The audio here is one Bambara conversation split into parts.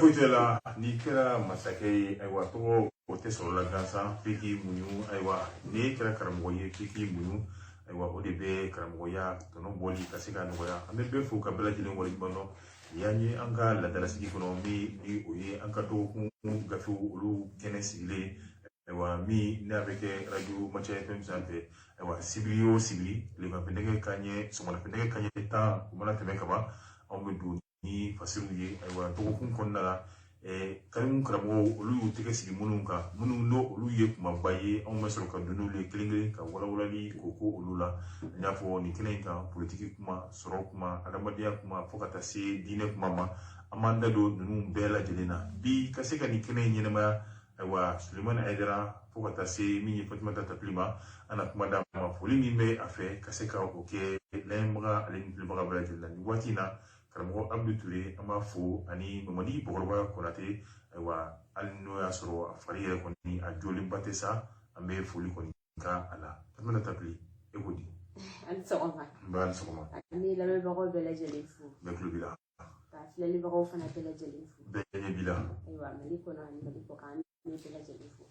Foyi tɛ la n'i kɛra masakɛ ye, ayiwa, tɔgɔ o tɛ sɔrɔ la gansan, f'i k'i muɲu. Ayiwa, n'i kɛra karamɔgɔ ye, f'i k'i muɲu. Ayiwa, o de bɛ karamɔgɔya tɔnɔ bɔli ka se ka nɔgɔya. An bɛ bɛɛ fo ka bɛɛ lajɛlen waleɲuman dɔn. Nin y'an ye an ka laadalasigi kɔnɔ, min ni o ye an ka dɔgɔkun gafew olu kɛnɛ sigilen. Ayiwa, min n'a bɛ kɛ Radio Macha FM sanfɛ, ayiwa, sibiri o sibiri, tileganfɛ nɛgɛ kanɲɛ, sɔgɔmada nɛgɛ kanɲɛ 10, o mana tɛmɛ kaban, anw bɛ don ni fasiriw ye. Ayiwa, dɔgɔkun kɔnɔna la, karimu karamɔgɔw olu y'u tɛgɛ sigi minnu kan, minnu n'o olu ye kumaba ye, anw bɛ sɔrɔ ka don n'olu ye kelen kelen ka walawalali k'o ko olu la. An y'a fɔ nin kɛnɛ in kan, politiki kuma, sɔrɔ kuma, adamadenya kuma, fo ka taa se diinɛ kuma ma, an b'an da don ninnu bɛɛ lajɛlen na bi ka se ka nin kɛnɛ in ɲɛnɛmaya. Ayiwa, Sulemani Ayidara, fo ka taa se min ye Fatumata Tapili ma, an na kuma d'a ma. Foli min bɛ a fɛ ka se ka o kɛ layɛnbaga ale ni filɛbaga bɛɛ lajɛlen na nin waati in na, karamɔgɔ Abudu Ture, an b'a fo, ani Mamadi Bɔkɔrɔba Konate. Ayiwa, hali n'o y'a sɔrɔ a fari yɛrɛ kɔni a jolenba tɛ sa, an bɛ foli kɔni ka a la. Fatumata Tapili, e ko di? A ni sɔgɔma. N ba, ni sɔgɔma. An bɛ lamɛnbagaw bɛɛ lajɛlen fo. Bɛɛ tulo b'i la. Ka filɛlibagaw fana bɛɛ lajɛlen fo. Bɛɛ ɲɛ b'i la. Ayiwa, Mali kɔnɔ ani Mali kɔkan, an bɛ bɛɛ lajɛlen fo.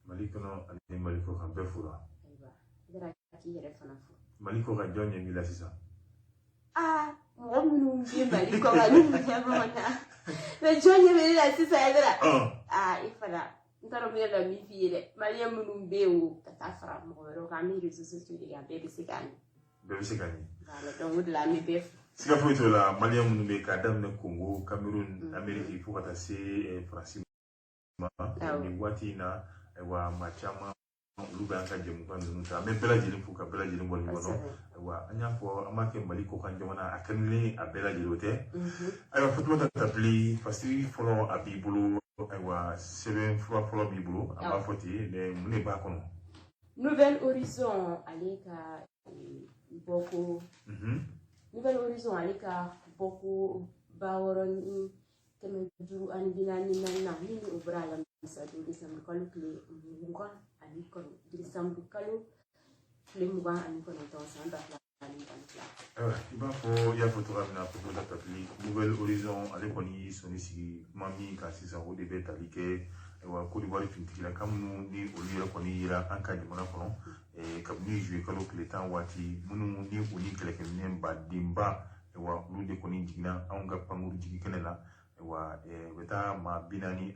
Mali kɔnɔ ani Mali kɔkan, bɛɛ fora. Ayiwa, i k'i yɛrɛ fana fo. Mali kɔkan, jɔn ɲɛ b'i la sisan? Aa, mɔgɔ minnu bɛ Mali kɔkan n'u ɲɛ b'anw na, mais jɔn ɲɛ bɛ ne la sisan, Hayidara? Aa, i fana, n t'a dɔn n bɛna na min f'i ye dɛ. Maliyɛn minnu bɛ yen o, ka taa fara mɔgɔ wɛrɛw kan, an bɛ réseaux sociaux de kan, bɛɛ bɛ se k'an ye. Bɛɛ bɛ se k'a ye. Voilà, donc o de la an bɛ bɛɛ fo. Siga foyi t'o la. Maliyɛn minnu bɛ k'a daminɛ Congo, Cameroun, Amérique, fo ka taa se Faransi ma nin waati in na, ayiwa, maa caman olu bɛ an ka jɛmukan ninnu ta. An bɛ bɛɛ lajɛlen fo ka bɛɛ lajɛlen waleɲuman dɔn. Ayiwa, an y'a fɔ an b'a kɛ Mali kɔkan jamana, a kɛrɛnkɛrɛnnen a bɛɛ lajɛlen, o tɛ. Ayiwa, Fatumata Tapili, fasiri fɔlɔ a b'i bolo. Ayiwa, sɛbɛn fura fɔlɔ b'i bolo, an b'a fɔ ten, mais mun de b'a kɔnɔ? Nouvel Horizon ale ka bɔko, Nouvel Horizon ale ka bɔko 6544 na, min o bɔra alamisa don, décembre kalo tile 29, décembre kalo tile 29, san 2022. Ayiwa, i b'a fɔ i y'a fɔ cogoya min na, Fatumata Tapili, Nouvel Horizon ale kɔni y'i sɔnni sigi kuma min kan sisan, o de bɛ tali kɛ, ayiwa, Côte d'Ivoire finitigilaka minnu ni olu yɛrɛ kɔni yera an ka jamana kɔnɔ kabini juillet kalo tile 10 waati, minnu ni o ni kɛlɛkɛminɛn badenba, ayiwa, olu de kɔni jiginna anw ka pankuru jigi kɛnɛ la. Ayiwa, u bɛ taa maa 49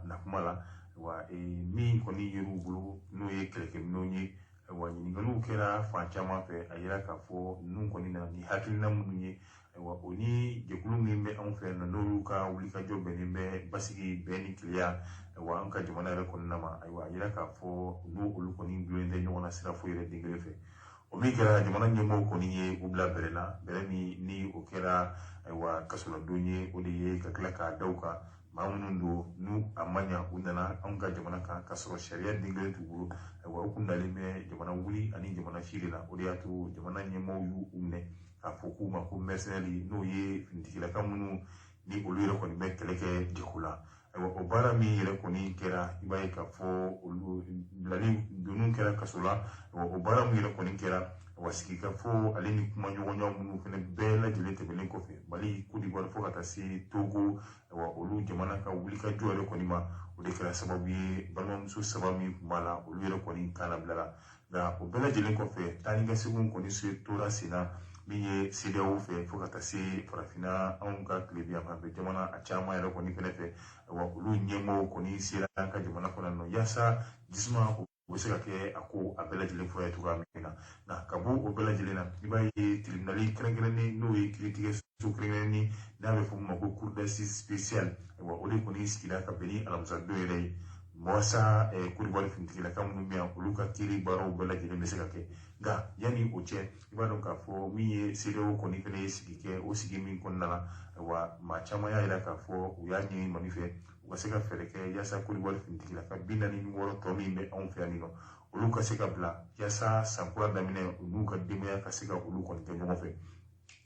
na kuma la. Ayiwa, min kɔni yer'u bolo, n'o ye kɛlɛkɛminɛnw ye, ayiwa, ɲininkaliw kɛra fan caman fɛ. A yira k'a fɔ ninnu kɔni na ni hakilina minnu ye, ayiwa, o ni jɛkulu min bɛ anw fɛ yan nɔ, n'olu ka wulikajɔ bɛnnen bɛ basigi, bɛn ni kelenya, ayiwa, an ka jamana yɛrɛ kɔnɔna ma, ayiwa, a yira k'a fɔ n'u olu kɔni gulonnen tɛ ɲɔgɔn na sira foyi yɛrɛ den kelen fɛ. O min kɛra, jamana ɲɛmɔgɔw kɔni ye u bila bɛrɛ la, bɛrɛ min ni o kɛra, ayiwa, kasoladon ye. O de ye ka tila k'a da u kan, maa minnu don n'u a ma ɲa, u nana anw ka jamana kan k'a sɔrɔ sariya den kelen t'u bolo. Ayiwa, u kun nalen bɛ jamana wuli ani jamana ci de la. O de y'a to jamana ɲɛmɔgɔw y'u minɛ k'a fɔ k'u ma ko mercenaires, n'o ye finitigilaka minnu ni olu yɛrɛ kɔni bɛ kɛlɛ kɛ jago la. Ayiwa, o baara min yɛrɛ kɔni kɛra, i b'a ye k'a fɔ olu bilali donni kɛra kaso la. Ayiwa, o baara min yɛrɛ kɔni kɛra, ayiwa, sigikafɔ ale ni kumaɲɔgɔnya minnu fana bɛɛ lajɛlen tɛmɛnen kɔfɛ, Mali, Côte d'Ivoire, fo ka taa se Togo, ayiwa, olu jamana ka wulikajɔ yɛrɛ kɔni ma, o de kɛra sababu ye balimamuso saba min tun b'a la, olu yɛrɛ kɔni kan labilala. Nka o bɛɛ lajɛlen kɔfɛ, taa ni ka seginw kɔni se tora sen na, min ye CEDEAO fɛ, fo ka taa se farafinna anw ka tilebin yan fan fɛ jamana a caman yɛrɛ kɔni fɛnɛ fɛ. Ayiwa, olu ɲɛmɔgɔw kɔni sera an ka jamana kɔnɔ nɔ yaasa jisuma o bɛ se ka kɛ a ko a bɛɛ lajɛlen fura ye cogoya min na. Nka ka bɔ o bɛɛ lajɛlen na, i b'a ye tribunal kɛrɛnkɛrɛnnen, n'o ye kiiritigɛ so kɛrɛnkɛrɛnnen n'a bɛ fɔ min ma ko cour d'assises spéciale, ayiwa, o de kɔni sigira ka bɛn ni alamisa don yɛrɛ ye, walasa Côte d'Ivoire finitigilaka minnu bɛ yan, olu ka kiiri baaraw bɛɛ lajɛlen bɛ se ka kɛ. Nka yanni o cɛ, i b'a dɔn k'a fɔ min ye CEDEAO kɔni fɛnɛ ye sigi kɛ, o sigi min kɔnɔna la, ayiwa, maa caman y'a jira k'a fɔ u y'a ɲini Mali fɛ u ka se ka fɛɛrɛ kɛ yaasa Côte d'Ivoire finitigilaka 46 tɔ min bɛ anw fɛ yan nɔ, olu ka se ka bila yaasa sankura daminɛ, u n'u ka denbaya ka se ka olu kɔni kɛ ɲɔgɔn fɛ.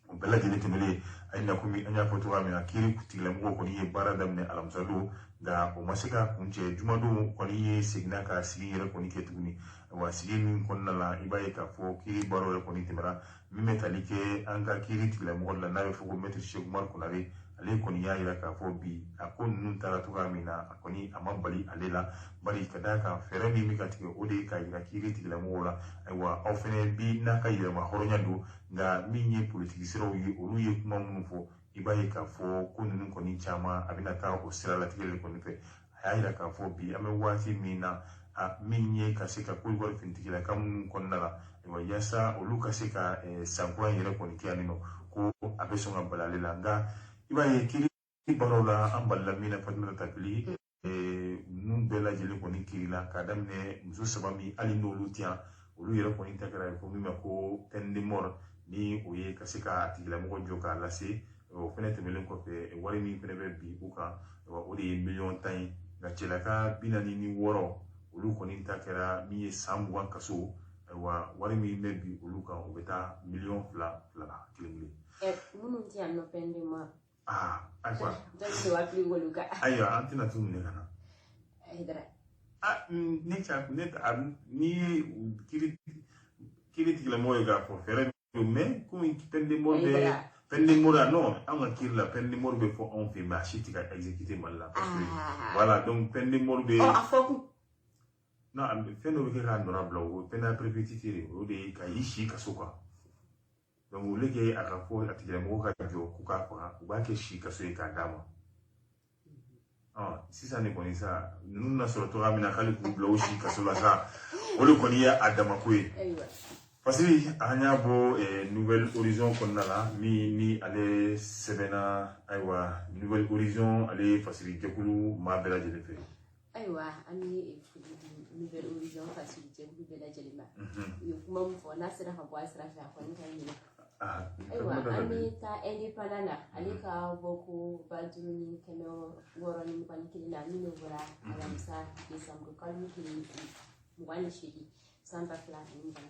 O bɛɛ lajɛlen tɛmɛnen, a ye na komi an y'a fɔ cogoya min na, kiiri tigilamɔgɔw kɔni ye baara daminɛ alamisa don, nka o ma se ka kuncɛ. Jumadon kɔni ye seginna ka sigi yɛrɛ kɔni kɛ tuguni. Wa sigi min kɔnɔna la, i b'a ye k'a fɔ kiiri baaraw yɛrɛ kɔni tɛmɛra, min bɛ tali kɛ an ka kiiri tigilamɔgɔ la, n'a bɛ fɔ ko maître Cheick Oumar Konaré. Ale kɔni y'a yira k'a fɔ bi a ko ninnu taara cogoya min na, a kɔni a ma bali ale la, bari ka d'a kan fɛɛrɛ min bɛ ka tigɛ, o de ye k'a yira kiiri tigilamɔgɔw la, ayiwa, aw fɛnɛ bi n'a ka yɛlɛma hɔrɔnya don. Nka min ye politiki siraw ye, olu ye kuma minnu fɔ, i b'a ye k'a fɔ ko ninnu kɔni caman a bɛna taa o sira latigɛ de kɔni fɛ. A y'a yira k'a fɔ bi an bɛ waati min na, a min ye ka se ka Côte d'Ivoire finitigilaka minnu kɔnɔna la, ayiwa, yaasa olu ka se ka san kura in yɛrɛ kɔni kɛ yan nɔ, ko a bɛ sɔn ka bali ale la. Nka i b'a ye kiiri baaraw la, an balila min na, Fatumata Tapili, ninnu bɛɛ lajɛlen kɔni kiirila k'a daminɛ muso saba min, hali n'olu tɛ yan, olu yɛrɛ kɔni ta kɛra ko min ma ko peine de mort, ni o ye ka se ka a tigilamɔgɔ jɔ k'a lase. O fɛnɛ tɛmɛnen kɔfɛ, wari min fɛnɛ bɛ bin u kan, o de ye miliyɔn 10 ye. Nka cɛlaka 46, olu kɔni ta kɛra min ye san 20 kaso. Ayiwa, wari min bɛ bin olu kan, o bɛ taa miliyɔn 2 2 la kelen kelen. Minnu tɛ yan nɔ, peine de mort. Aa, ayiwa. Jɔn de b'a kili olu kan? Ayiwa, an tɛna t'u minɛ ka na. Hayidara. Ah, ne ca ne a n'i ye kiiri tigilamɔgɔ ye k'a fɔ fɛɛrɛ don, mais komi peine de mort bɛ, peine de mort, non, an ka kiiri la, peine de mort bɛ fɔ anw fɛ yen, mais a si tɛ ka exécuter Mali la, parce que voilà, donc peine de mort bɛ. Ɔ, a fɔ kun. Non, fɛn dɔ bɛ kɛ k'a nɔra bila, o peine à perpétuité de, o de ye ka i si kaso kan. Donc au lieu que a ka fɔ a tigilamɔgɔ ka jɔ k'u k'a faga, u b'a kɛ si kaso ye k'a d'a ma. Ɔ, sisan de kɔni sa, ninnu na sɔrɔ cogoya min na k'ale k'u bila o si kaso la sa, o de kɔni ye a damako ye. Parce que an y'a bɔ Nouvel Horizon kɔnɔna la, min ni ale sɛbɛnna, ayiwa, Nouvel Horizon, ale fasiri jɛkulu maa bɛɛ lajɛlen fɛ. Ayiwa, an bɛ foli di Nouvel Horizon fasiri jɛkulu bɛɛ lajɛlen ma. U ye kuma min fɔ, n'a sera ka bɔ a sira fɛ, a kɔni ka ɲi. Ayiwa, an bɛ taa Indépendant na, ale ka bɔ ko 5621 na, min bɔra alamisa décembre kalo tile 28 san 2022.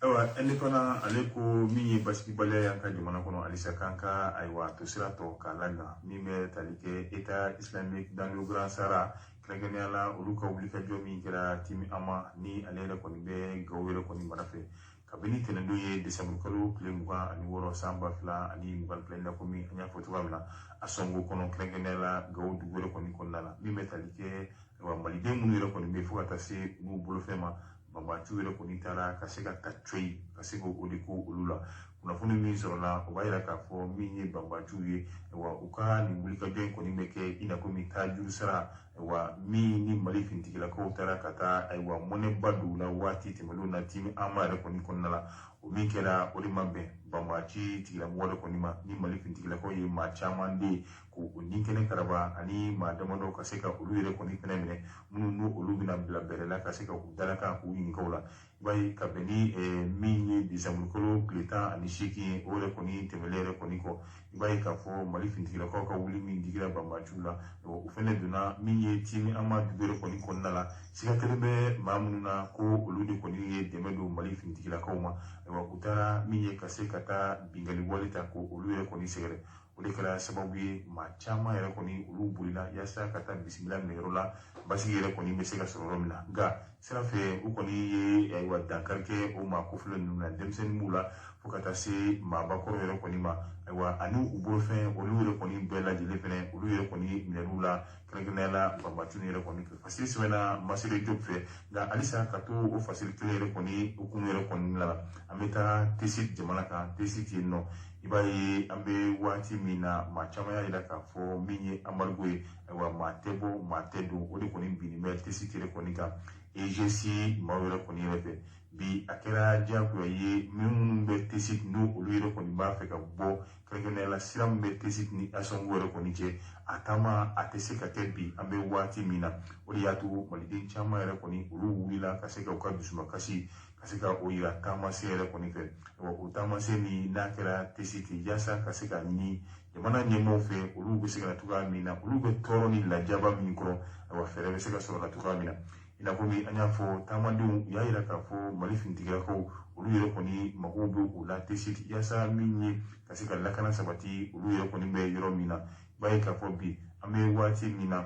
Ayiwa, Indépendant, ale ko min ye basigibaliya y'an ka jamana kɔnɔ halisa, k'an ka, ayiwa, to sira tɔ k'a lajɔ, min bɛ tali kɛ État islamique dans le Grand Sahara, kɛrɛnkɛrɛnnenya la olu ka wulikajɔ min kɛra Timi Ama, ni ale yɛrɛ kɔni bɛ Gawo yɛrɛ kɔni mara fɛ, kabini tɛnɛndon ye décembre kalo tile 26 san 2022 na, komi an y'a fɔ cogoya min na, a sɔngo kɔnɔ, kɛrɛnkɛrɛnnenya la Gawo dugu yɛrɛ kɔni kɔnɔna la, min bɛ tali kɛ, ayiwa, maliden minnu yɛrɛ kɔni bɛ, fo ka taa se n'u bolofɛn ma, banbaanciw yɛrɛ kɔni taara ka se ka ta coyi ka se k'o de ko olu la. Kunnafoni min sɔrɔla, o b'a yira k'a fɔ min ye banbaanciw ye, ayiwa, u ka nin wulikajɔ in kɔni bɛ kɛ i n'a komi taajuru sara, ayiwa, min ni Mali finitigilakaw taara ka taa, ayiwa, mɔnɛba don u la waati tɛmɛnenw na Timi Ama yɛrɛ kɔni kɔnɔna la. O min kɛra, o de ma bɛn banbaanci tigilamɔgɔ de kɔni ma, ni Mali finitigilakaw ye maa caman den k'o ni kɛnɛ karaba, ani maa damadɔ ka se ka olu yɛrɛ kɔni fɛnɛ minɛ, minnu n'o olu bɛna bila bɛrɛ la ka se ka u dalakan k'u ɲininka o la. I b'a ye ka bɛn ni min ye décembre kalo tile 18 ye, o yɛrɛ kɔni tɛmɛlen yɛrɛ kɔni kɔ, i b'a ye k'a fɔ Mali finitigilakaw ka wuli min digira banbaanciw la, o fɛnɛ donna min ye Timi Ama dugu yɛrɛ kɔni kɔnɔna la. Siga kelen bɛ maa minnu na ko olu de kɔni ye dɛmɛ don Mali finitigilakaw ma, ayiwa, u taara min ye ka se ka taa binkanni wale ta ko olu yɛrɛ kɔni sɛgɛrɛ. O de kɛra sababu ye maa caman yɛrɛ kɔni olu bolila yaasa ka taa bisimila minɛ yɔrɔ la, basigi yɛrɛ kɔni bɛ se ka sɔrɔ yɔrɔ min na. Nka sira fɛ, u kɔni ye, ayiwa, dankari kɛ o maa kofɔlen ninnu na, denmisɛnnin b'u la fo ka taa se maabakɔrɔ yɛrɛ kɔni ma, ayiwa, ani u bolofɛn, olu yɛrɛ kɔni bɛɛ lajɛlen fɛnɛ, olu yɛrɛ kɔni minɛn'u la, kɛrɛnkɛrɛnnenya la banbaciw yɛrɛ kɔni fɛ. Fasiri sɛbɛnna Masire Diop fɛ. Nka halisa ka to o fasiri kelen yɛrɛ kɔni hukumu yɛrɛ kɔni la, an bɛ taa Tessit jamana kan. Tessit yen nɔ, i b'a ye an bɛ waati min na, maa caman y'a jira k'a fɔ min ye embargo ye, ayiwa, maa tɛ bɔ, maa tɛ don, o de kɔni binnen bɛ Tessit yɛrɛ kɔni kan EGC maaw yɛrɛ kɔni yɛrɛ fɛ. Bi a kɛra diyagoya ye minnu bɛ Tessit, n'o olu yɛrɛ kɔni b'a fɛ ka bɔ, kɛrɛnkɛrɛnnenya la sira min bɛ Tessit ni Asɔngo yɛrɛ kɔni cɛ, a taama a tɛ se ka kɛ bi an bɛ waati min na. O de y'a to maliden caman yɛrɛ kɔni olu wulila ka se ka u ka dusumakasi ka se ka o yira taamasen yɛrɛ kɔni fɛ. O taamasen min n'a kɛra Tessit, yaasa ka se ka ɲini jamana ɲɛmaaw fɛ, olu bɛ se ka na cogoya min na, olu bɛ tɔɔrɔ ni lajaba min kɔrɔ, ayiwa, fɛɛrɛ bɛ se ka sɔrɔ la cogoya min na. I n'a fɔ min an y'a fɔ, taamadenw u y'a yira k'a fɔ Mali finitigilakaw olu yɛrɛ kɔni mago bɛ u la Tessit, yaasa min ye ka se ka lakana sabati olu yɛrɛ kɔni bɛ yɔrɔ min na. I b'a ye k'a fɔ bi an bɛ waati min na,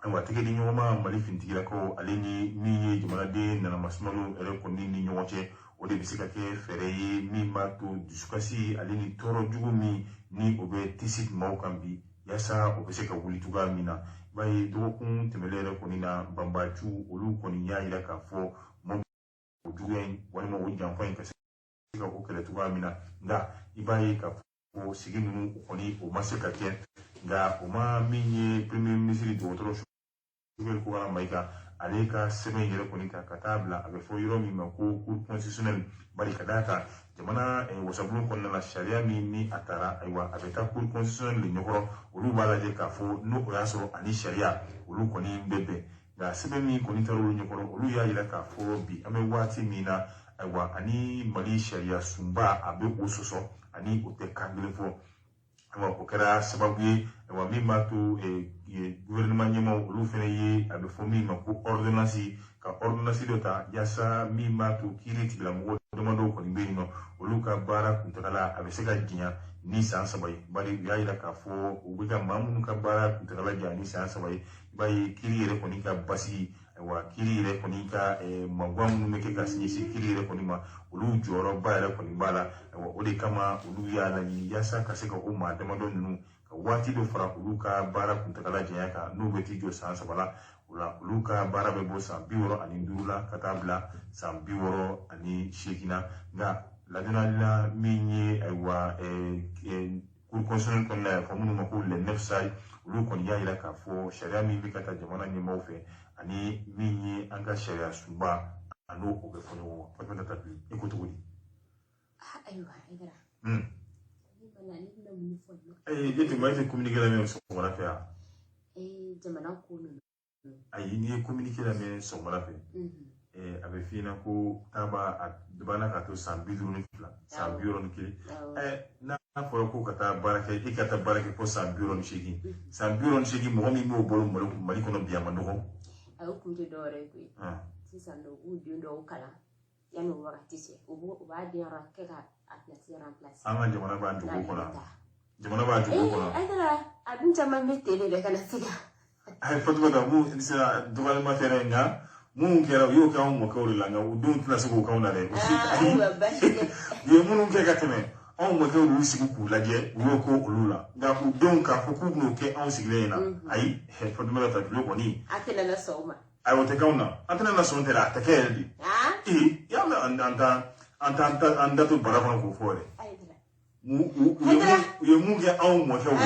ayiwa, tɛgɛ di ɲɔgɔn ma Mali finitigilakaw ale ni min ye jamanaden nanamasumaliw yɛrɛ kɔni ni ɲɔgɔn cɛ, o de bɛ se ka kɛ fɛɛrɛ ye min b'a to dusukasi ale ni tɔɔrɔ jugu min ni o bɛ tisi maaw kan bi yaasa o bɛ se ka wuli cogoya min na. I b'a ye dɔgɔkun tɛmɛnen yɛrɛ kɔni na, banbaciw olu kɔni y'a yira k'a fɔ o juguya in walima o janfa in ka se ka o kɛlɛ cogoya min na. Nka i b'a ye k'a fɔ sigi ninnu kɔni o ma se ka kɛ, nka o ma min ye premier ministre dɔgɔtɔrɔ Choguel Kokalla Maïga, ale ka sɛbɛn yɛrɛ kɔni ta ka taa bila a bɛ fɔ yɔrɔ min ma ko cour constitutionnelle. Bari ka d'a kan jamana wasabulon kɔnɔna la, sariya min ni a taara, ayiwa, a bɛ taa cour constitutionnelle de ɲɛkɔrɔ. Olu b'a lajɛ k'a fɔ n'o o y'a sɔrɔ ani sariya olu kɔni bɛ bɛn. Nka sɛbɛn min kɔni taara olu ɲɛkɔrɔ, olu y'a yira k'a fɔ bi an bɛ waati min na, ayiwa, ani Mali sariya sunba a bɛ o sɔsɔ, ani o tɛ kan kelen fɔ. Ayiwa, o kɛra sababu ye, ayiwa, min b'a to gouvernement ɲɛmaaw olu fana ye a bɛ fɔ min ma ko ordonnance, ka ordonnance dɔ ta yaasa min b'a to kiiri tigilamɔgɔ damadɔw kɔni bɛ yen nɔ, olu ka baara kuntagala a bɛ se ka janya ni san 3 ye. Bari u y'a yira k'a fɔ u bɛ ka maa minnu ka baara kuntagala janya ni san 3 ye, i b'a ye kiiri yɛrɛ kɔni ka basigi, ayiwa, kiiri yɛrɛ kɔni ka maguwan minnu bɛ kɛ ka ɲɛsin kiiri yɛrɛ kɔni ma, olu jɔyɔrɔba yɛrɛ kɔni b'a la. Ayiwa, o de kama olu y'a laɲini yaasa ka se ka o maa damadɔ ninnu ka waati dɔ fara olu ka baara kuntagala janya kan, n'o bɛ t'i jɔ san 3 la. O la, olu ka baara bɛ bɔ san 65 la ka taa bila san 68 na. Nka ladonnali la min ye, ayiwa, cour constitutionnelle kɔnɔna ye, a fɔ minnu ma ko les 9 sages, olu kɔni y'a yira k'a fɔ sariya min bɛ ka taa jamana ɲɛmaaw fɛ ani min ye an ka sariya sunba, a n'o o bɛ fɔ ɲɔgɔn kɔ. Fatumata Tapili, e ko cogo di? Ayiwa, Aïdara. Ne mana ne bɛna mun fɔ nin? E tun ma e tɛ communiqué lamɛn sɔgɔmada fɛ yan? Jamana ko ninnu. Ayi, n'i ye communiqué lamɛn sɔgɔmada fɛ, a bɛ f'i ɲɛna ko taa b'a a banna ka to san 52, san 61. N'a fɔra ko ka taa baara kɛ, e ka taa baara kɛ fo san 68, san 68, mɔgɔ min b'o balo Mali kɔnɔ bi, a ma nɔgɔn. A o kun tɛ dɔwɛrɛ ye koyi. Sisan nɔ, u b'u den dɔw kalan yanni o wagati cɛ, u b'a den kɛ ka a place remplacer. An ka jamana b'an jogo kɔnɔ, jamana b'a jogo kɔnɔ. Aïdara, a dun caman bɛ ten de dɛ, ka na se ka. Ayi, Fatumata, mun sera dɔgɔyalima tɛ dɛ, nka minnu kɛra, u y'o kɛ anw mɔkɛw de la, nka u denw tɛna se k'o k'anw na dɛ. Ayiwa, baasi tɛ. U ye minnu kɛ ka tɛmɛ, anw mɔkɛw y'u sigi k'u lajɛ, u y'o k'o olu la, nka u denw k'a fɔ k'u bɛn'o kɛ anw sigilen ɲɛna, ayi, Fatumata Tapili kɔni. A tɛna na sɔn o ma. Ayi, o tɛ k'anw na, an tɛna na sɔn tɛ dɛ, a tɛ kɛ yɛrɛ de. Ee, y'a mɛn, an t'an an da to bara kɔnɔ k'o fɔ dɛ. U ye mun kɛ anw mɔkɛw la,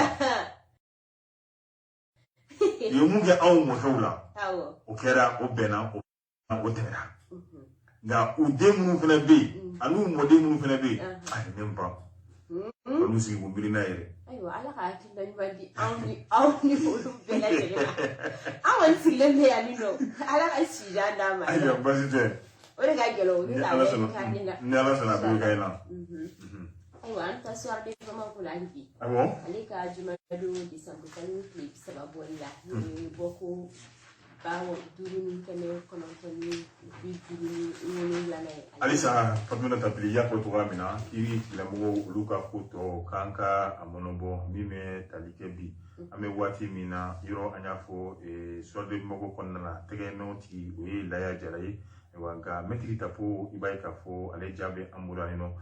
u ye mun kɛ anw mɔkɛw la, o kɛra, o bɛnna, o tɛmɛna. Nka u den minnu fana bɛ yen, ani u mɔden minnu fana bɛ yen, ayi, ne ba olu sigi k'u miiri n'a yɛrɛ. Ayiwa, Ala ka hakilina ɲuman di anw ni aw ni olu bɛɛ lajɛlen ma. An kɔni sigilen bɛ yan nɔ, Ala ka sijan d'an ma. Ayiwa, baasi tɛ. O de ka gɛlɛn, o bɛ Ni k'a Ala bɛɛ sɔnna, kɛ na. ni Ala sɔnna, a bɛɛ bɛ kɛ na. Ayiwa, an ta soir de Bamako la hali bi. Awɔ. Ale ka jumadon décembre kalo tile 30 bɔli la, n'o ye bɔko 5957 ye. Halisa, Fatumata Tapili, i y'a fɔ cogoya min na, kiiri tigilamɔgɔw olu ka ko tɔ k'an ka a mɔnɔbɔ min bɛ tali kɛ bi an bɛ waati min na yɔrɔ, an y'a fɔ soir de Bamako kɔnɔna la, tɛgɛ nɔ tigi o ye Laya Jara ye. Ayiwa, nka mɛtiri Tapo, i b'a ye k'a fɔ ale ja bɛ an bolo yan nɔ,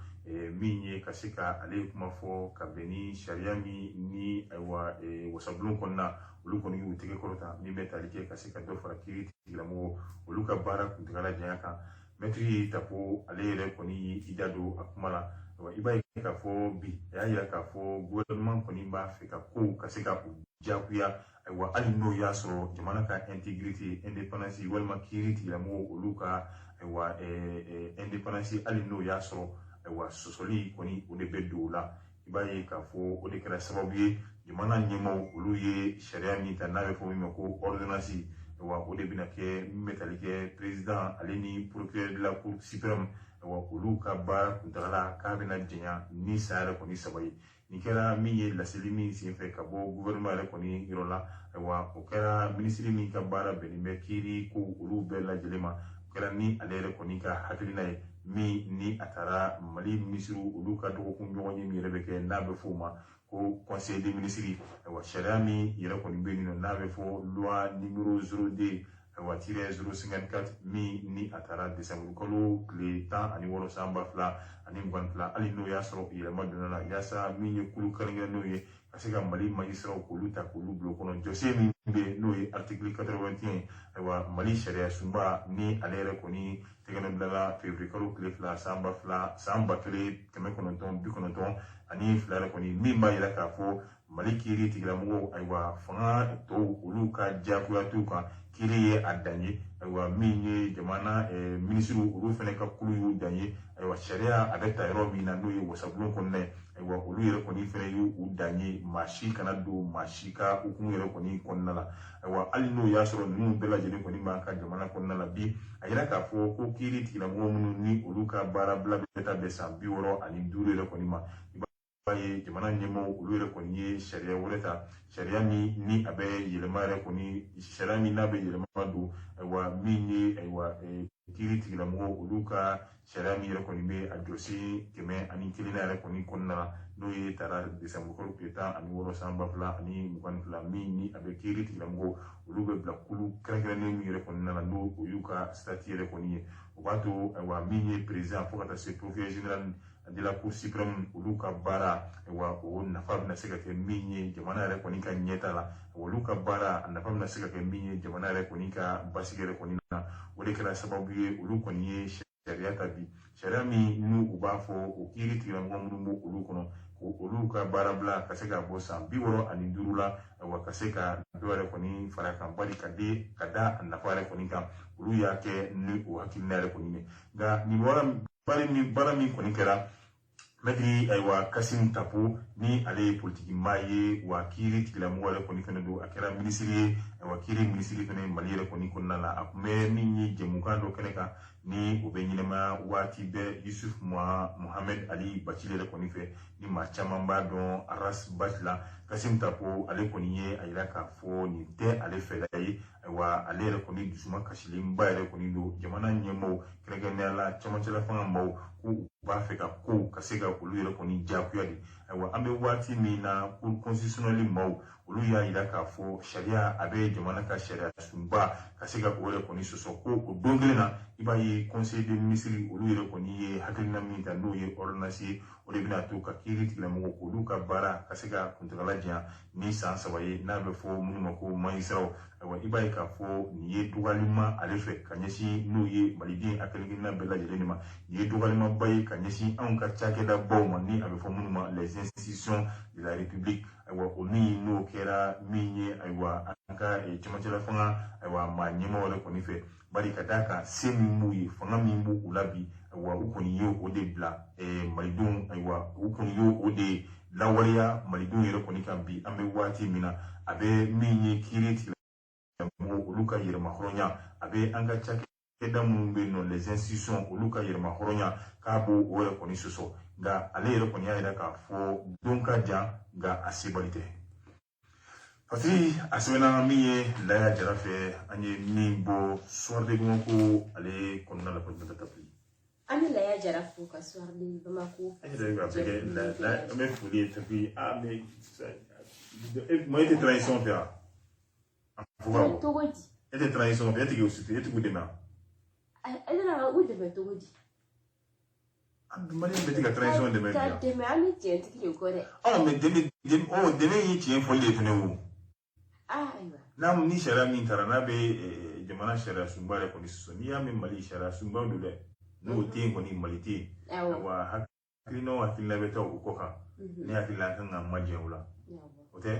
min ye ka se ka ale kuma fɔ ka bɛn ni sariya min ni, ayiwa, wasabulon kɔnɔna olu kɔni y'u tɛgɛ kɔrɔta min bɛ tali kɛ ka se ka dɔ fara kiiri tigilamɔgɔw olu ka baara kuntagala janya kan. Mɛtiri Tapo, ale yɛrɛ kɔni y'i da don a kuma la. I b'a ye k'a fɔ bi a y'a yira k'a fɔ gouvernement kɔni b'a fɛ ka kow ka se ka u diyagoya. Ayiwa, hali n'o y'a sɔrɔ jamana ka intégrité, indépendance, walima kiiri tigilamɔgɔw olu ka, ayiwa, indépendance, hali n'o y'a sɔrɔ, ayiwa, sɔsɔli kɔni o de bɛ don o la. I b'a ye k'a fɔ o de kɛra sababu ye jamana ɲɛmaaw olu ye sariya min ta n'a bɛ fɔ min ma ko ordonnance. Ayiwa, o de bɛna kɛ min bɛ tali kɛ président ale ni procureur de la cour suprême, ayiwa, olu ka baara kuntagala k'a bɛna janya ni san yɛrɛ kɔni 3 ye. Nin kɛra min ye laseli min senfɛ ka bɔ gouvernement yɛrɛ kɔni yɔrɔ la. Ayiwa, o kɛra minisiri min ka baara bɛnnen bɛ kiiri ko olu bɛɛ lajɛlen ma, o kɛra ni ale yɛrɛ kɔni ka hakilina ye min ni a taara Mali minisiriw olu ka dɔgɔkun ɲɔgɔn ye min yɛrɛ bɛ kɛ n'a bɛ fɔ o ma ko conseil des ministres. Ayiwa, sariya min yɛrɛ kɔni bɛ yen nɔ n'a bɛ fɔ loi numéro 02. Ayiwa, tiret 054 min ni a taara décembre kalo tile 16 san 2022, hali n'o y'a sɔrɔ yɛlɛma donna la yaasa min ye kulu kɛrɛnkɛrɛnnenw ye ka se ka Mali magistraw k'olu ta k'olu bila o kɔnɔ. Jɔsen min bɛ yen, n'o ye article 81, ayiwa, Mali sariya sunba ni ale yɛrɛ kɔni tɛgɛnɔ bilala février kalo tile 2 san ba fila san 1992 yɛrɛ kɔni, min b'a yira k'a fɔ Mali kiiri tigilamɔgɔw, ayiwa, fanga tɔw olu ka diyagoya t'u kan, kiiri ye a dan ye. Ayiwa, min ye jamana minisiriw olu fana ka kulu y'u dan ye. Ayiwa, sariya a bɛ ta yɔrɔ min na, n'o ye wasabulon kɔnɔna ye, ayiwa, olu yɛrɛ kɔni fana y'u dan ye, maa si kana don maa si ka hukumu yɛrɛ kɔni kɔnɔna la. Ayiwa, hali n'o y'a sɔrɔ ninnu bɛɛ lajɛlen kɔni b'an ka jamana kɔnɔna la bi, a yira k'a fɔ ko kiiri tigilamɔgɔ minnu ni olu ka baara bila bɛ taa bɛn san 65 yɛrɛ kɔni ma, i b'a ye jamana ɲɛmɔgɔw olu yɛrɛ kɔni ye sariya wɛrɛ ta, sariya min ni a bɛ yɛlɛma yɛrɛ kɔni, sariya min n'a bɛ yɛlɛma don, ayiwa, min ye, ayiwa, kiiri tigilamɔgɔw olu ka sariya min yɛrɛ kɔni bɛ a jɔsen 101 yɛrɛ kɔni kɔnɔna la, n'o ye taara décembre kalo tile 16 san 2022, min ni a bɛ kiiri tigilamɔgɔw olu bɛ bila kulu kɛrɛnkɛrɛnnen min yɛrɛ kɔnɔna la, n'o o y'u ka statut yɛrɛ kɔni ye. O b'a to, ayiwa, min ye président fo ka taa se procureur général de la Cour suprême olu ka baara, ayiwa, o nafa bɛna se ka kɛ min ye jamana yɛrɛ kɔni ka ɲɛta la, olu ka baara a nafa bɛna se ka kɛ min ye jamana yɛrɛ kɔni ka basigi yɛrɛ kɔni na. O de kɛra sababu ye olu kɔni ye sariya ta bi, sariya min n'u u b'a fɔ o kiiri tigilamɔgɔ minnu b'o olu kɔnɔ, ko olu ka baara bila ka se ka bɔ san 65 la, ayiwa, ka se ka dɔ yɛrɛ kɔni fara kan, bari ka di ka da a nafa yɛrɛ kɔni kan, olu y'a kɛ ni o hakilina yɛrɛ kɔni ye. Nka nin bɔra baara min kɔni kɛra, maître, ayiwa, Kassoum Tapo, ni ale ye politiki maa ye, wa kiiri tigilamɔgɔ yɛrɛ kɔni fɛnɛ don, a kɛra minisiri ye, ayiwa, kiiri minisiri fɛnɛ Mali yɛrɛ kɔni kɔnɔna la, a tun bɛ min ye jɛmukan dɔ kɛnɛ kan ni o bɛ ɲɛnɛmaya waati bɛɛ Yusuf Mohamed Ali Bacili yɛrɛ kɔni fɛ, ni maa caman b'a dɔn Ras Bath la. Kassoum Tapo ale kɔni ye a yira k'a fɔ nin tɛ ale fɛla ye. Ayiwa, ale yɛrɛ kɔni dusuma kasilenba yɛrɛ kɔni don jamana ɲɛmaaw, kɛrɛnkɛrɛnnenya la cɛmancɛla fanga maaw, k'u b'a fɛ ka kow ka se ka olu yɛrɛ kɔni diyagoya de. Ayiwa, an bɛ waati min na, cour constitutionnelle maaw olu y'a yira k'a fɔ sariya a bɛ jamana ka sariya sunba ka se ka o yɛrɛ kɔni sɔsɔ, ko o don kelen na, i b'a ye conseil des ministres olu yɛrɛ kɔni ye hakilina min ta, n'o ye ordonnance ye, o de bɛna to ka kiiri tigilamɔgɔw k'olu ka baara ka se ka kuntagala janya ni san 3 ye, n'a bɛ fɔ minnu ma ko magistraw. Ayiwa, i b'a ye k'a fɔ nin ye dɔgɔyalima ale fɛ ka ɲɛsin n'o ye maliden a kelen-kelenna bɛɛ lajɛlen de ma, nin ye dɔgɔyalimaba ye ka ɲɛsin anw ka cakɛdabaw ma, ni a bɛ fɔ minnu ma les institutions de la République. Ayiwa, o min n'o kɛra min ye, ayiwa, an ka cɛmancɛla fanga, ayiwa, maa ɲɛmaaw yɛrɛ kɔni fɛ, bari ka d'a kan se min b'u ye, fanga min b'u u la bi, ayiwa, u kɔni ye o de bila malidenw, ayiwa, u kɔni ye o de lawaleya malidenw yɛrɛ kɔni kan bi. An bɛ waati min na, a bɛ min ye kiiri tigilamɔgɔw olu ka yɛrɛmahɔrɔnya, a bɛ an ka cakɛda minnu bɛ yen nɔ, les institutions, olu ka yɛrɛmahɔrɔnya, k'a b'o o yɛrɛ kɔni sɔsɔ. Nka ale yɛrɛ kɔni y'a yira k'a fɔ don ka jan, nka a sebali tɛ. Fatiri a sɛbɛnna min ye Laya Jara fɛ, an ye min bɔ Soir de Bamako ale kɔnɔna la, Fatumata Tapili. An bɛ Laya Jara fo ka Soir de Bamako. An yɛrɛ bɛ ka bɛɛ kɛ, an bɛ foli ye Tapi. Ah, mais moi, e tɛ transition fɛ wa? A fɔ ka bɔ. Cogo di? E tɛ transition fɛ, e tɛ k'u soutenir, e tɛ k'u dɛmɛ wa? E nana u dɛmɛ cogo di? Maliyɛn bɛɛ tɛ ka transition dɛmɛ bi Ka yan. dɛmɛ, an bɛ tiɲɛtigi de kɔ dɛ. Ɔ, mais dɛmɛ, ɔ, dɛmɛ ye tiɲɛ fɔli de fɛnɛ o. Ah, ayiwa. N'a ni sariya min taara n'a bɛ jamana sariya sunba yɛrɛ kɔni sɔsɔ, n'i y'a mɛn Mali sariya sunba don dɛ, n'o tɛ yen kɔni, Mali tɛ yen. Ayiwa, hakilina o hakilina bɛ taa o kɔ kan, ne hakili la an kan ka majɛ o la, o tɛ?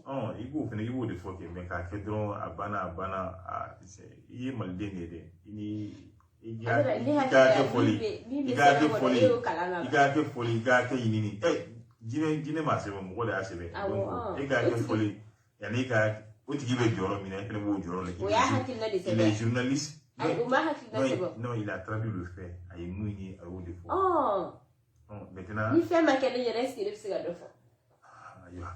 Ɔ, i b'o fɛnɛ, i b'o de fɔ kɛ, mais k'a kɛ dɔrɔn a banna, a banna, i ye maliden de ye dɛ, i ni i ka kɛ fɔli, i ka kɛ fɔli, i ka kɛ fɔli, i ka kɛ ɲinini. Ɛ, jinɛ m'a sɛbɛn, mɔgɔ de y'a sɛbɛn. Donc e ka kɛ fɔli, yanni ka o tigi bɛ jɔyɔrɔ min na, e fɛnɛ b'o jɔyɔrɔ la. O y'a hakilina de sɛbɛn. Il est journaliste. O ma hakilina sɛbɛn. Non, il a traduit le fait. A ye mun ye, a y'o de fɔ. Maintenant. Ni fɛn ma kɛ ne ɲɛna, est ce que ne bɛ se ka dɔ fɔ? Ayiwa,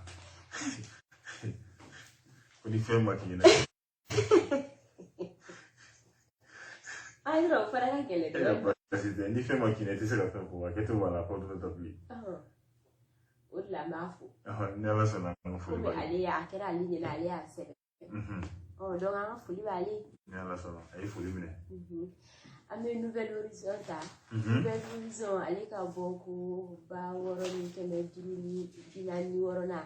ko ni fɛn ma k'i ɲɛna. Ah, yɔrɔ o fana ka gɛlɛn dɔɔnin. Baasi tɛ, ni fɛn ma k'i ɲɛna, i tɛ se ka fɛn fɔ, a kɛcogo b'a la, fɔ dɔ bilen. O de la n b'a fo. Ni Ala sɔnna, an ka foli b'a ye. Komi ale y'a kɛra ale ɲɛna, ale y'a sɛbɛn. Ɔ, donc an ka foli b'ale. Ni Ala sɔnna, a ye foli minɛ. An bɛ Nouvel Horizon ta. Nouvel Horizon, ale ka bɔ ko 6546nan,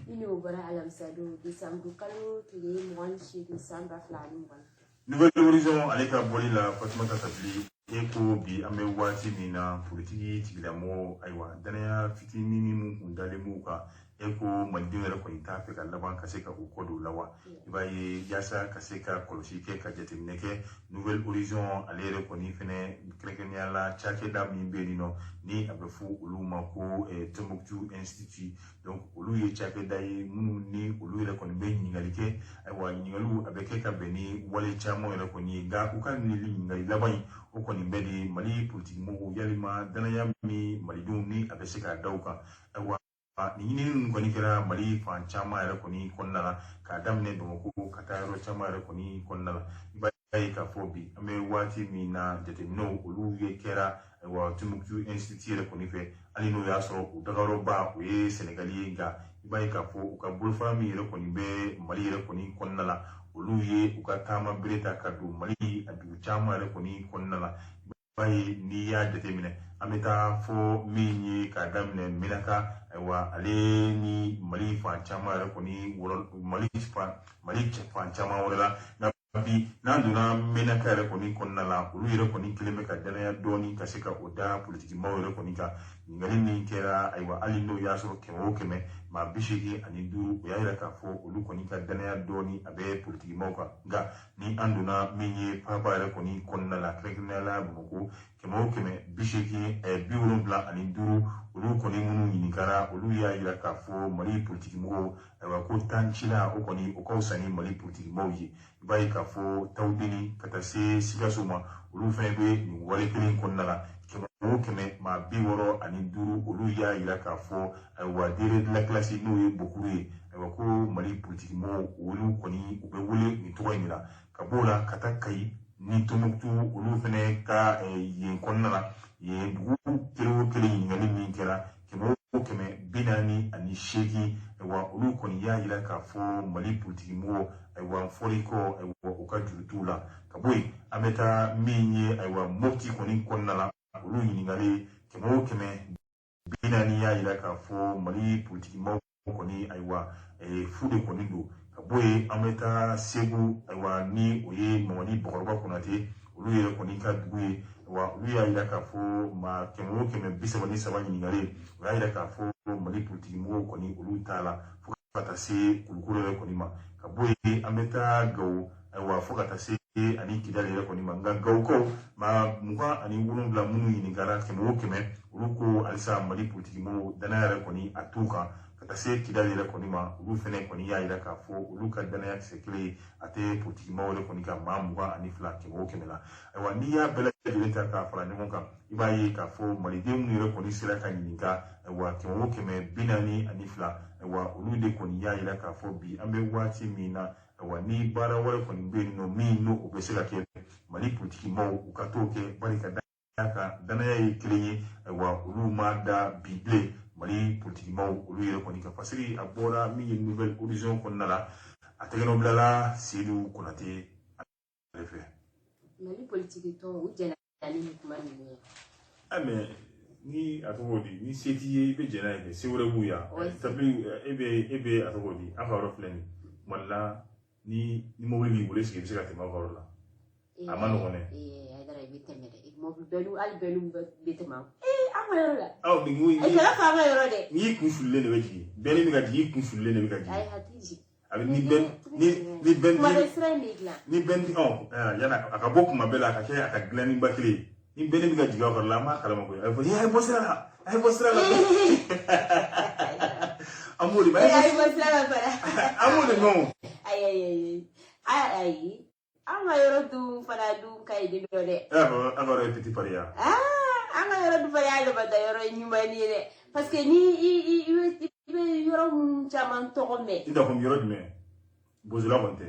min n'o bɔra alamisa don, décembre kalo tile 28, san 2020. Nouvel Horizon, ale ka bɔli la, Fatumata Tabili, e ko bi an bɛ waati min na, politiki tigilamɔgɔw, ayiwa, danaya fitinin min kun dalen b'u kan, e ko malidenw yɛrɛ kɔni t'a fɛ ka laban ka se ka u kɔ don la wa. I b'a ye, yaasa ka se ka kɔlɔsi kɛ, ka jateminɛ kɛ, Nouvel Horizon ale yɛrɛ kɔni fɛnɛ, kɛrɛnkɛrɛnnenya la cakɛda min bɛ yen nɔ ni a bɛ fɔ olu ma ko Tombouctou Institut, donc olu ye cakɛda ye minnu ni olu yɛrɛ kɔni bɛ ɲininkali kɛ. Ayiwa, ɲininkaliw a bɛ kɛ ka bɛn ni wale caman yɛrɛ kɔni ye, nka u ka ɲininkali laban in, o kɔni bɛ de Mali politikimɔgɔw, yalima danaya min malidenw ni a bɛ se k'a da u kan. Ayiwa, nin ɲinini ninnu kɔni kɛra Mali fan caman yɛrɛ kɔni kɔnɔna la, k'a daminɛ Bamakɔ ka taa yɔrɔ caman yɛrɛ kɔni kɔnɔna la. I b'a ye k'a fɔ bi an bɛ waati min na, jateminɛw olu ye kɛra, ayiwa, Tombouctou Institut yɛrɛ kɔni fɛ, hali n'o y'a sɔrɔ u dagayɔrɔba o ye Sɛnɛgali ye, nka i b'a ye k'a fɔ u ka bolofara min yɛrɛ kɔni bɛ Mali yɛrɛ kɔni kɔnɔna la, olu ye u ka taama bere ta ka don Mali a dugu caman yɛrɛ kɔni kɔnɔna la. I b'a ye, n'i y'a jateminɛ, an bɛ taa fɔ min ye k'a daminɛ Menaka, ayiwa, ale ni Mali fan caman yɛrɛ kɔni wɔrɔ, Mali fan caman wɛrɛ la. Nka bi n'an donna Menaka yɛrɛ kɔni kɔnɔna la, olu yɛrɛ kɔni kelen bɛ ka danaya dɔɔni ka se ka o da politikimaw yɛrɛ kɔni kan. Ɲininkali min kɛra, ayiwa, hali n'o y'a sɔrɔ 100 o 100, maa 85, o y'a yira k'a fɔ olu kɔni ka danaya dɔɔni a bɛ politikimaw kan. Nka ni an donna min ye faaba yɛrɛ kɔni kɔnɔna la, kɛrɛnkɛrɛnnenya la Bamakɔ, 100 o 100, 80, 75, olu kɔni minnu ɲininkara, olu y'a yira k'a fɔ Mali politikimɔgɔw, ayiwa, ko tancila o kɔni o ka fisa ni Mali politikimɔgɔw ye. I b'a ye k'a fɔ Tawudeni ka taa se Sikaso ma, olu fana bɛ nin wale kelen kɔnɔna la. 100 o 100, maa 65, olu y'a yira k'a fɔ, ayiwa, dernier de la classe, n'o ye Bokuru ye, ayiwa, ko Mali politikimɔgɔw, olu kɔni u bɛ wele nin tɔgɔ in de la. Ka b'o la ka taa Kayi ni Tɔnbukutu, olu fana ka yen kɔnɔna la, yen dugu kelen o kelen, ɲininkali min kɛra, 100 o 100, 48, ayiwa, olu kɔni y'a yira k'a fɔ Mali politikimɔgɔw, ayiwa, fɔli kɔ, ayiwa, u ka juru t'u la. Ka bɔ yen, an bɛ taa min ye, ayiwa, Mopti kɔni kɔnɔna la, olu ɲininkali, 100 o 100, 40 y'a yira k'a fɔ Mali politikimɔgɔw kɔni, ayiwa, fu de kɔni don. Ka bɔ yen, an bɛ taa Segu, ayiwa, ni o ye Mamadi Bakɔrɔba Konate, olu yɛrɛ kɔni ka dugu ye. Wa olu y'a yira k'a fɔ maa 100 o 100, 33 ɲininkalen, o y'a yira k'a fɔ Mali politikimɔgɔw kɔni, olu t'a la, fo ka taa se Kulukoro yɛrɛ kɔni ma. Ka bɔ yen, an bɛ taa Gawo, ayiwa, fo ka taa se ani Kidali yɛrɛ kɔni ma. Nka Gawokaw, maa 27 minnu ɲininkara, 100 o 100, olu ko halisa Mali politikimɔgɔw, danaya yɛrɛ kɔni a t'u kan. Ka taa se Kidali yɛrɛ kɔni ma, olu fɛnɛ kɔni y'a yira k'a fɔ olu ka danaya kisɛ kelen a tɛ politikimɔgɔw yɛrɛ kɔni kan, maa 22, 100 o 100 la. Ayiwa, n'i y'a bɛɛ lajɛlen ta k'a fara ɲɔgɔn kan, i b'a ye k'a fɔ maliden minnu yɛrɛ kɔni sera ka ɲininka, ayiwa, 100 o 100, 42, ayiwa, olu de kɔni y'a yira k'a fɔ bi an bɛ waati min na, ayiwa, ni baara wɛrɛ kɔni bɛ yen nɔ min n'o o bɛ se ka kɛ, Mali politikimɔgɔw, u ka t'o kɛ, bari ka da kan danaya ye kelen ye, ayiwa, olu ma da bi bilen Mali politikimɔgɔw olu yɛrɛ kɔni kan. Fasiri a bɔra min ye Nouvel Horizon kɔnɔna la, a tɛgɛnɔ bilala Seydou Konate ale fɛ. Mali politiki tɔn, u jɛnna ni nin kuma ninnu ye. Mais ni a tɔgɔ di, ni se t'i ye, i bɛ jɛn n'a ye kɛ, se wɛrɛ b'u ya. Tabili e bɛ a tɔgɔ di, an ka yɔrɔ filɛ nin Mali la, ni mobili b'i bolo, est ce que i bɛ se ka tɛmɛ aw ka yɔrɔ la? A ma nɔgɔn dɛ. Ee, Hayidara, i bɛ tɛmɛ dɛ. Mobili bɛɛ, hali bɛɛ bɛ tɛmɛ. Ee, an ka yɔrɔ la. Aw ni ko E kana fɔ an ka yɔrɔ dɛ. N'i kun fililen de bɛ jigin, bɛɛ ni bɛ ka jigin, i kun fililen de bɛ ka jigin. Ayi, hakili jigin. A bɛ ni bɛn ni bɛn Kuma bɛ sira in bɛ dilan. Ni bɛn ɔ yana a ka bɔ kuma bɛɛ la, a ka kɛ a ka dilanni ba kelen ye, ni bɛn bɛ ka jigin aw kɔrɔ la, an b'a kalama koyi. A bɛ fɔ: "Ee, a ye bɔ sira la, a ye bɔ sira la." An b'o de Ee, a ye bɔ sira la fana. An b'o de mɛn o. Ayi, ayi, ayi ayi ayi, an ka yɔrɔ dun fana dun ka ɲi ni dɔ dɛ. E y'a fɔ an ka yɔrɔ ye Petit Paris ya. Ah, an ka yɔrɔ dun fana y'a damata yɔrɔ ɲuman ye dɛ, parce que ni i bɛ yɔrɔ minnu caman tɔgɔ mɛn. I n'a fɔ yɔrɔ jumɛn? Bozola kɔni tɛ.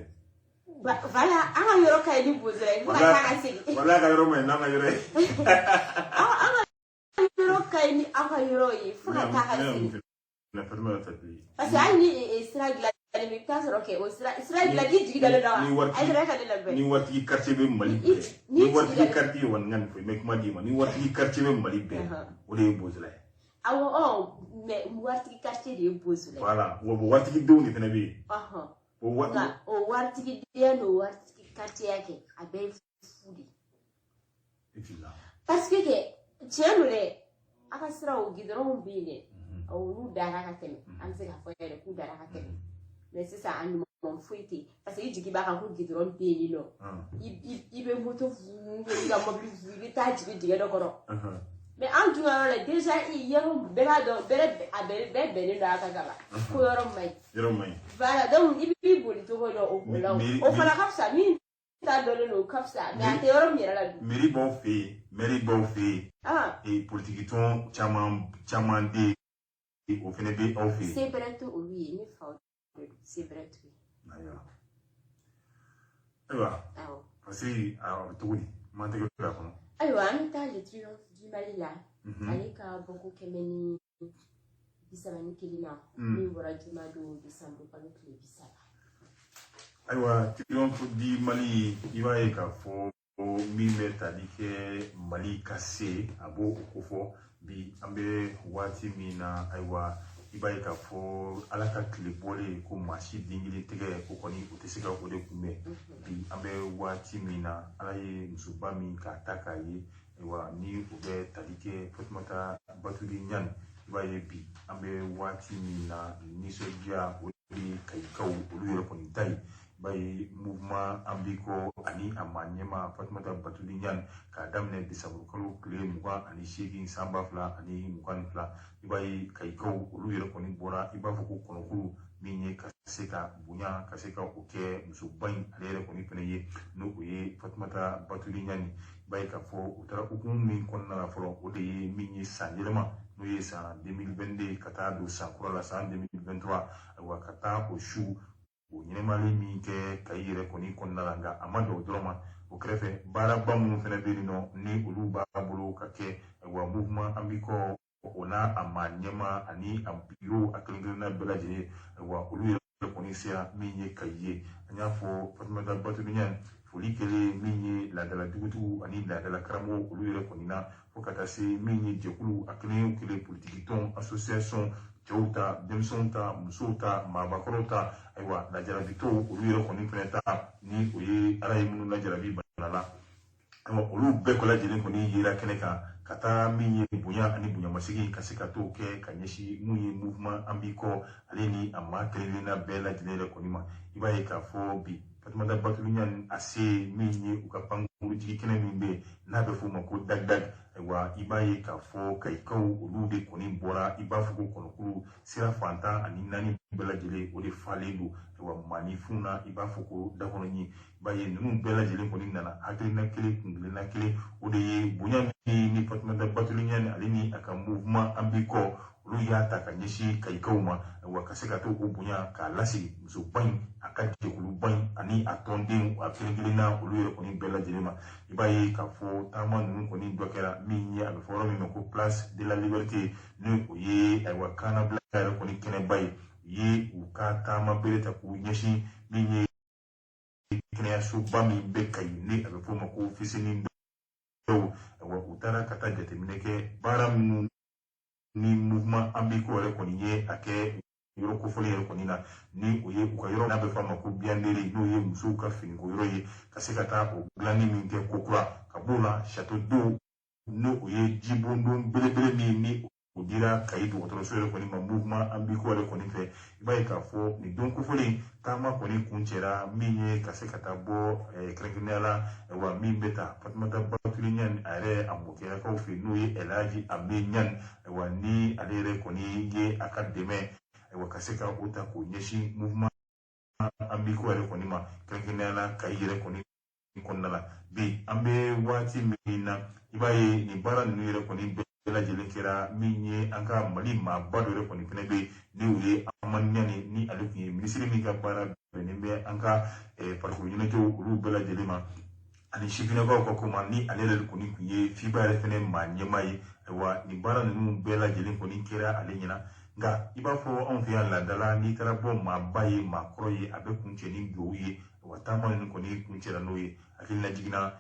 Voilà, an ka yɔrɔ ka ɲi ni Bozola ye fo ka taa ka segin. Wala ka yɔrɔ ma ɲi n'an ka yɔrɔ ye. An ka yɔrɔ ka ɲi ni aw ka yɔrɔ ye fo ka taa ka segin. Na Fatima ta bi. Parce que hali ni sira dilan I bɛ taa sɔrɔ kɛ o sira dilan k'i jigi dalen don wa? A yɛrɛ ka ne labɛn. Ni waritigi quartier bɛ Mali bɛɛ, ni waritigi quartier wa, n ka nin fɔ, n bɛ kuma d'i ma, ni waritigi quartier bɛ Mali bɛɛ, o de ye Bozola ye. Awɔ, ɔ mais waritigi quartier de ye Bozola ye. Voilà, wa waritigi denw de fana bɛ yen. Nka o waritigi den n'o waritigi quartier kɛ, a bɛɛ ye fu de ye. Parce que kɛ tiɲɛ don dɛ, a ka siraw gidɔrɔnw bɛ yen dɛ, olu dara ka tɛmɛ, an bɛ se k'a fɔ yɛrɛ k'u dara ka tɛmɛ. Mais sisan a ɲuman foyi tɛ yen, parce que i jigi b'a kan ko gidɔrɔn bɛ yen nɔ, i bɛ moto fuu, i ka mobili fuu, i bɛ taa jigin dingɛ dɔ kɔnɔ. Mais an dun ka yɔrɔ la déjà, i yɔrɔ bɛɛ b'a dɔn, bɛɛ a bɛɛ bɛnnen don a kan ka ban ko yɔrɔ man ɲi. Yɔrɔ man ɲi. Voilà, donc i b'i boli cogo dɔn o la, o fana ka fisa min t'a dɔnnen don, o ka fisa, mais a tɛ yɔrɔ min yɛrɛ la dun. Mairie b'aw fɛ yen, mairie b'aw fɛ yen, politiki tɔn caman caman de o fana bɛ aw fɛ yen. Se bɛrɛ tɛ olu ye, ne faw de don, se bɛrɛ t'u ye. Ayiwa, parce que a bɛ cogo di, m'an tɛgɛ don a kɔnɔ. Ayiwa, an bɛ taa Le Triomphe du Mali la, ale ka bɔko 131 na, min bɔra juma don, décembre kalo tile 30. Ayiwa, Triomphe du Mali, i b'a ye k'a fɔ min bɛ tali kɛ Mali ka se, a b'o kofɔ bi an bɛ waati min na. Ayiwa, i b'a ye k'a fɔ Ala ka tile bɔlen ko maa si den kelen tɛgɛ o kɔni o tɛ se ka o de kunbɛn. Bi an bɛ waati min na, Ala ye musoba min k'a ta k'a ye, ayiwa, ni o bɛ tali kɛ Fatumata Batuli Ɲani, i b'a ye bi an bɛ waati min na, nisɔndiya o de ye Kayikaw olu yɛrɛ kɔni ta ye. I b'a ye mouvement an b'i kɔ ani a maa ɲɛma Fatumata Batuli Ɲani, k'a daminɛ décembre kalo tile 28 san 2022, i b'a ye Kayikaw olu yɛrɛ kɔni bɔra, i b'a fɔ ko kɔnɔkulu min ye ka se ka bonya ka se ka o kɛ musoba in ale yɛrɛ kɔni fana ye, n'o o ye Fatumata Batuli Ɲani. I b'a ye k'a fɔ u taara hukumu min kɔnɔna la fɔlɔ, o de ye min ye san yɛlɛma, n'o ye san 2022 ka taa don san kura la, san 2023. Ayiwa, ka taa o su o ɲɛnɛmali min kɛ Kayi yɛrɛ kɔni kɔnɔna la, nka a ma dan o dɔrɔn ma. O kɛrɛfɛ, baaraba minnu fana bɛ yen nɔ ni olu b'a bolo ka kɛ, ayiwa, mouvement an b'i kɔ o n'a a maa ɲɛma ani a bureau a kelen kelenna bɛɛ lajɛlen, ayiwa, olu yɛrɛ kɔni sera min ye Kayi ye. An y'a fɔ Fatumata Batuli Ɲani foli kɛlen min ye laadala dugutigiw ani laadala karamɔgɔw olu yɛrɛ kɔni na, fo ka taa se min ye jɛkulu a kelen o kelen, politiki tɔn, association, cɛw ta, denmisɛnw ta, musow ta, maabakɔrɔw ta, ayiwa, lajarabitɔw olu yɛrɛ kɔni fana ta, ni o ye Ala ye minnu lajarabi bana la, ayiwa, olu bɛɛ kɔ lajɛlen kɔni yera kɛnɛ kan ka taa min ye bonya ani bonyamasegin ka se ka t'o kɛ ka ɲɛsin mun ye mouvement an b'i kɔ ale ni a maa kelen kelenna bɛɛ lajɛlen yɛrɛ kɔni ma. I b'a ye k'a fɔ bi Fatumata Batuli Ɲani a se min ye u ka pankurujigi kɛnɛ min bɛ yen n'a bɛ f'o ma ko Dag-Dag, ayiwa, i b'a ye k'a fɔ Kayikaw olu de kɔni bɔra, i b'a fɔ ko kɔnɔkulu sira fantan ani naani bɛɛ lajɛlen o de falen don, ayiwa, maaninfinw na, i b'a fɔ ko dakɔnɔɲin. I b'a ye ninnu bɛɛ lajɛlen kɔni nana hakilina kelen, kuntilenna kelen, o de ye bonya min ni Fatumata Batuli Ɲani ale ni a ka mouvement an b'i kɔ olu y'a ta ka ɲɛsin Kayikaw ma, ayiwa, ka se ka to o bonya k'a lasigi musoba in a ka jɛkuluba in ani a tɔndenw a kelen kelenna olu yɛrɛ kɔni bɛɛ lajɛlen ma. I b'a ye k'a fɔ taama ninnu kɔni dɔ kɛra min ye a bɛ fɔ yɔrɔ min ma ko Place de la Liberté, ni o ye ayiwa kannabila yɛrɛ kɔni kɛnɛba ye, u ye u ka taama bere ta k'u ɲɛsin min ye kɛnɛyasoba min bɛ Kayi ni a bɛ f'o ma ko Fisini dɔw. Ayiwa, u taara ka taa jateminɛ kɛ baara minnu ni mouvement an b'i ko yɛrɛ kɔni ye a kɛ yɔrɔ kofɔlen yɛrɛ kɔni na, ni o ye u ka yɔrɔ n'a bɛ f'a ma ko buanderie, n'o ye musow ka finiko yɔrɔ ye, ka se ka taa o dilanni min kɛ kokura ka b'o la, château d'eau, n'o o ye jibondon belebele min ni o dira Kayi dɔgɔtɔrɔso yɛrɛ kɔni ma mouvement an b'i ko yɛrɛ kɔni fɛ. I b'a ye k'a fɔ nin don kofɔlen taama kɔni kuncɛra min ye ka se ka taa bɔ kɛrɛnkɛrɛnnenya la, ayiwa, min bɛ ta Fatumata Batuli Ɲani a yɛrɛ a mɔkɛlakaw fɛ, n'o ye Elhaji Ame Ɲani, ayiwa, ni ale yɛrɛ kɔni ye a ka dɛmɛ, ayiwa, ka se ka o ta k'o ɲɛsin mouvement an b'i ko yɛrɛ kɔni ma, kɛrɛnkɛrɛnnenya la Kayi yɛrɛ kɔni kɔnɔna la. Bi an bɛ waati min na, i b'a ye nin baara ninnu yɛrɛ kɔni bɛɛ lajɛlen kɛra min ye an ka Mali maaba dɔ yɛrɛ kɔni fɛnɛ bɛ yen, ni o ye Amadu Ɲani, ni ale tun ye minisiri min ka baara bɛnnen bɛ an ka farikolo ɲɛnajɛw olu bɛɛ lajɛlen ma ani sifinnakaw ka ko ma, ni ale yɛrɛ kɔni tun ye FIBA yɛrɛ fɛnɛ maa ɲɛmaa ye. Ayiwa, nin baara ninnu bɛɛ lajɛlen kɔni kɛra ale ɲɛna. Nka i b'a fɔ anw fɛ yan laadala, n'i taara bɔ maaba ye, maakɔrɔ ye, a bɛ kuncɛ ni duwawu ye. Wa taama ninnu kɔni kuncɛra n'o ye. Hakili lajiginna,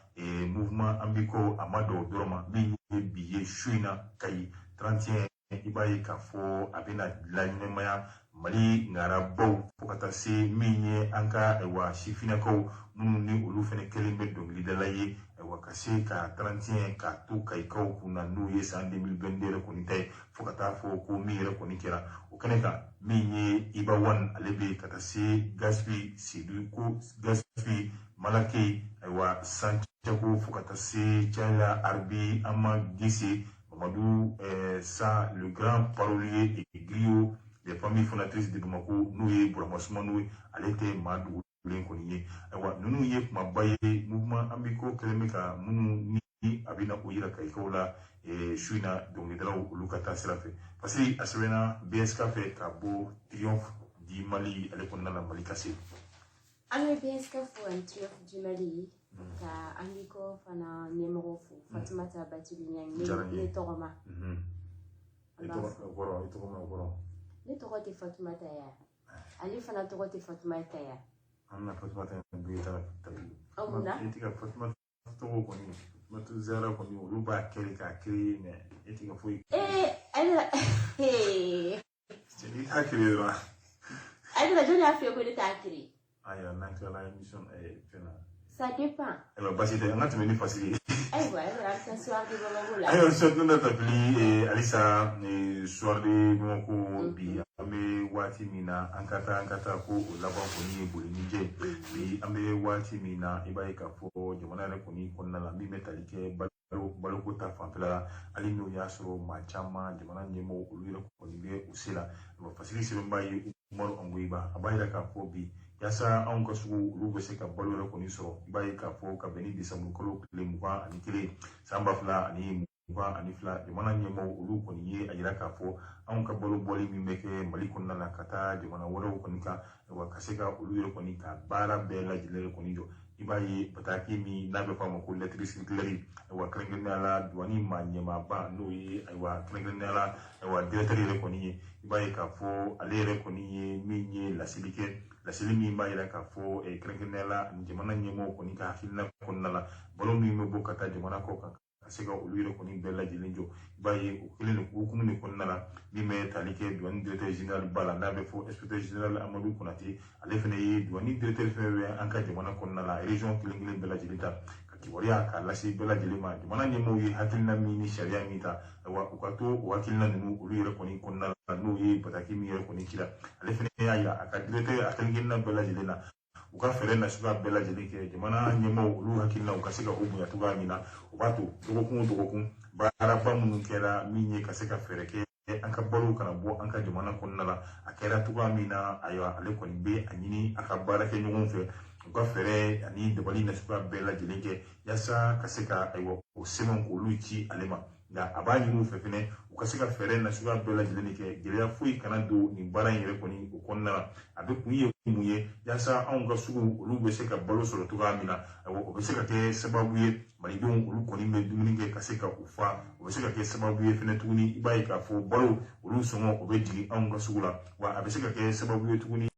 mouvement An b'i kɔ, a ma dan o dɔrɔn ma. Min ye bi ye su in na Kayi 31, i b'a ye k'a fɔ a bɛna laɲɛnamaya Mali ŋarabaw, fo ka taa se min ye an ka, ayiwa, sifinnakaw minnu ni olu fana kɛlen bɛ dɔnkilidala ye, ayiwa, ka se ka 31 k'a to Kayikaw kunna, n'o ye san 2022 yɛrɛ kɔni ta ye, fo ka taa fɔ ko min yɛrɛ kɔni kɛra o kɛnɛ kan, min ye Iba One, ale bɛ ka taa se Gaspi Sedu ko Gaspi Malake, ayiwa, Santiago, fo ka taa se Caya Arbi Ama Gise Mamadou Sa, le grand parolier et griot des familles fondatrices de Bamako, n'o ye Burama Sumano ye, ale tɛ maa dogolen kɔni ye. Ayiwa, ninnu ye kumaba ye mouvement An b'i kɔ kɛlen bɛ ka minnu ni a bɛna o yira Kayikaw la su in na, dɔnkilidalaw olu ka taa sira fɛ, parce que a sɛbɛnna BSK fɛ ka bɔ Triomphe du Mali ale kɔnɔna la, Mali ka se. An bɛ BSK fo ani Triomphe du Mali, ka An b'i kɔ fana ɲɛmɔgɔ fo, Fatumata Batuli Ɲangi, ne tɔgɔ ma. I tɔgɔ, i tɔgɔ ma, o kɔrɔ? Ne tɔgɔ tɛ Fatumata ya, ale fana tɔgɔ tɛ Fatumata ya. An bɛna Fatumata in ta Aw mun na? E tɛ ka Fatumata tɔgɔ kɔni, Fatumata Zara kɔni, olu b'a kɛ k'a créer, mais e tɛ ka foyi. Ee, Ayiwa. I t'a créer dɔrɔn. Ayiwa, jɔn y'a f'i ye ko ne t'a créer? Ayiwa, n'an tilala émission fɛn na. Ça dépend. Ayiwa, basi tɛ, an ka tɛmɛ ni fasiri ye. Ayiwa, ayiwa, an bɛ taa Soir de Bamako la. Ayiwa, soir de tapili halisa, Soir de Bamako bi, an bɛ waati min na, an ka taa, an ka taa ko o laban kɔni ye boli ni jɛ. Bi an bɛ waati min na, i b'a ye k'a fɔ jamana yɛrɛ kɔni kɔnɔna la, min bɛ tali kɛ baloko ta fanfɛla la, hali n'o y'a sɔrɔ maa caman, jamana ɲɛmɔgɔw, olu yɛrɛ kɔni bɛ u se la. Fasiri sɛbɛnba ye Umaru Ongoiba, a b'a yira k'a fɔ bi, yaasa anw ka sugu olu bɛ se ka balo yɛrɛ kɔni sɔrɔ, i b'a ye k'a fɔ ka bɛn ni desanburukalo tile 21 san 2022, jamana ɲɛmɔgɔw olu kɔni ye a yira k'a fɔ anw ka balo bɔli min bɛ kɛ Mali kɔnɔna la ka taa jamana wɛrɛw kɔni kan, wa ka se ka olu yɛrɛ kɔni ka baara bɛɛ lajɛlen yɛrɛ kɔni jɔ. I b'a ye bataki min n'a bɛ fɔ a ma ko lettre circulaire, ayiwa, kɛrɛnkɛrɛnnenya la douane maa ɲɛmaaba, n'o ye, ayiwa, kɛrɛnkɛrɛnnenya la, ayiwa, directeur yɛrɛ kɔni ye, i b'a ye k'a fɔ ale yɛrɛ kɔni ye min ye laseli kɛ, laseli min b'a yira k'a fɔ kɛrɛnkɛrɛnnenya la jamana ɲɛmɔgɔw kɔni ka hakilina kɔnɔna la, balo min bɛ bɔ ka taa jamana kɔ kan, ka se ka olu yɛrɛ kɔni bɛɛ lajɛlen jɔ. I b'a ye o kelen de hukumu de kɔnɔna la, min bɛ tali kɛ douane directeur général ba la, n'a bɛ fɔ inspecteur général Amadu Konate, ale fana ye douane directeur fɛn bɛ an ka jamana kɔnɔna la, région kelen kelen bɛɛ lajɛlen ta ka kibaruya k'a lase bɛɛ lajɛlen ma. Jamana ɲɛmɔgɔw ye hakilina min ni sariya min ta, ayiwa, u ka to o hakilina ninnu olu yɛrɛ kɔni kɔnɔna la, n'o ye bataki min yɛrɛ kɔni cira. Ale fana y'a yira a ka directeur a kelen kelenna bɛɛ lajɛlen na, u ka fɛɛrɛ nasuguya bɛɛ lajɛlen kɛ, jamana ɲɛmɔgɔw olu hakilina u ka se ka o bonya cogoya min na, o b'a to dɔgɔkun o dɔgɔkun baaraba minnu kɛra min ye ka se ka fɛɛrɛ kɛ an ka balo kana bɔ an ka jamana kɔnɔna la, a kɛra cogoya min na. Ayiwa, ale kɔni bɛ a ɲini a ka baarakɛ ɲɔgɔn fɛ, u ka fɛɛrɛ ani dabali nasuguya bɛɛ lajɛlen kɛ yaasa ka se ka, ayiwa, o sɛbɛnw k'olu ci ale ma. Nka a b'a ɲini u fɛ fɛnɛ, u ka se ka fɛɛrɛ nasuguya bɛɛ lajɛlen kɛ, gɛlɛya foyi kana don nin baara in yɛrɛ kɔni o kɔnɔna la. A bɛ kun ye mun ye? Yaasa anw ka sugu olu bɛ se ka balo sɔrɔ cogoya min na, ayiwa, o bɛ se ka kɛ sababu ye malidenw olu kɔni bɛ dumuni kɛ ka se ka u fa. O bɛ se ka kɛ sababu ye fɛnɛ tuguni, i b'a ye k'a fɔ balo olu sɔngɔ o bɛ jigin anw ka sugu la, wa a bɛ se ka kɛ sababu ye tuguni.